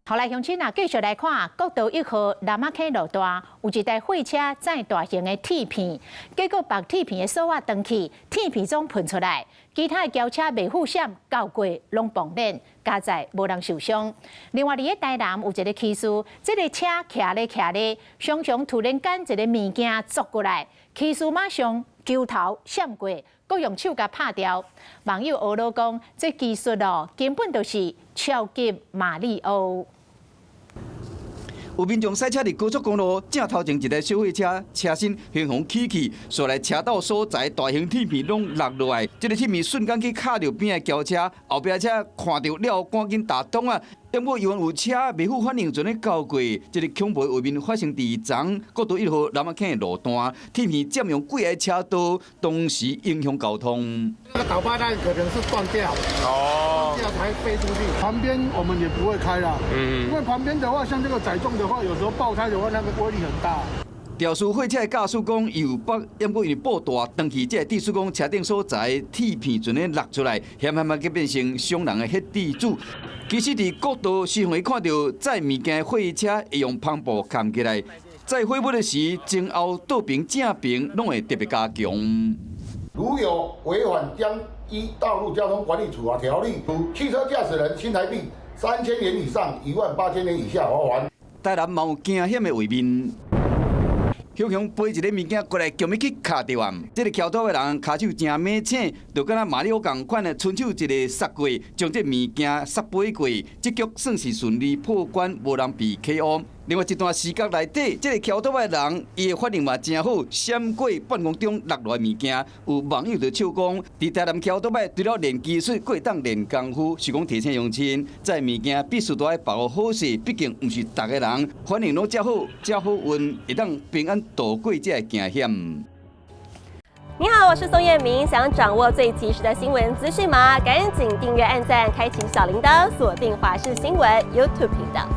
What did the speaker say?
好來，鄉親啊，繼續來看國道1號南仔坑路段，有一台貨車載大型的鐵片，結果縛鐵片的索仔斷去，鐵片總噴出來，其他的轎車袂負險，交過攏爆裂，佳哉無人受傷。另外，佇咧台南有一个騎士，這个車騎咧騎咧，常常突然間一个物件砸過來，騎士馬上球頭閃過，閣用手共拍掉。網友呵咾講，這技術哦，根本就是超級馬里奧。有民眾駛車佇高速公路正頭前一台小貨車，車身懸紅起去，紲來車道所在大型鐵片攏落落來，這个鐵片瞬間去卡著邊仔轎車，後壁車看著了後，趕緊踏擋啊！毋過猶原有車袂赴反應，就按呢交過，這个恐怖畫面發生佇昨國道1號南仔坑的路段，鐵片佔用幾个車道，當時影響交通。那個導爆帶可能是斷掉，哦，斷掉才飛出去。旁邊我們也不會開啦，因為旁邊的話，像這個載重的話，有時候爆開的話，那個威力很大。肇事貨車的駕駛講有縛，毋過因為布大，斷去這個意思講車頂所在鐵片就按呢落出來，險險仔去變成傷人的血滴子。其實佇國道時會看著載物件的貨車會用帆布蓋起來，載貨物的時，前後倒爿正爿攏會特別加強。如有違反，將依道路交通管理處罰條例，處汽車駕駛人新台幣3000元以上18,000元以下罰鍰。台南嘛有驚險的畫面。雄雄飛一个物件過來，強欲去卡著啊！這个騎拖的人跤手誠猛醒，就敢若馬里奧仝款的，伸手一个殺過，將這物件殺飛過，這局算是順利破關，無人被 KO。另外一段死角內底，這个騎拖的人，伊的反應嘛誠好，閃過半空中落來物件。有網友就笑講，佇台南騎歐多擺，除了練技術，閣會當練功夫，是講提醒鄉親，載物件必須都愛縛好勢，畢竟毋是逐个人反應攏遮好，遮好運，會當平安度過這个驚險。你好，我是宋燕明，想掌握最及時的新聞資訊嗎？趕緊訂閱、按讚、開啟小鈴鐺，鎖定華視新聞 YouTube 頻道。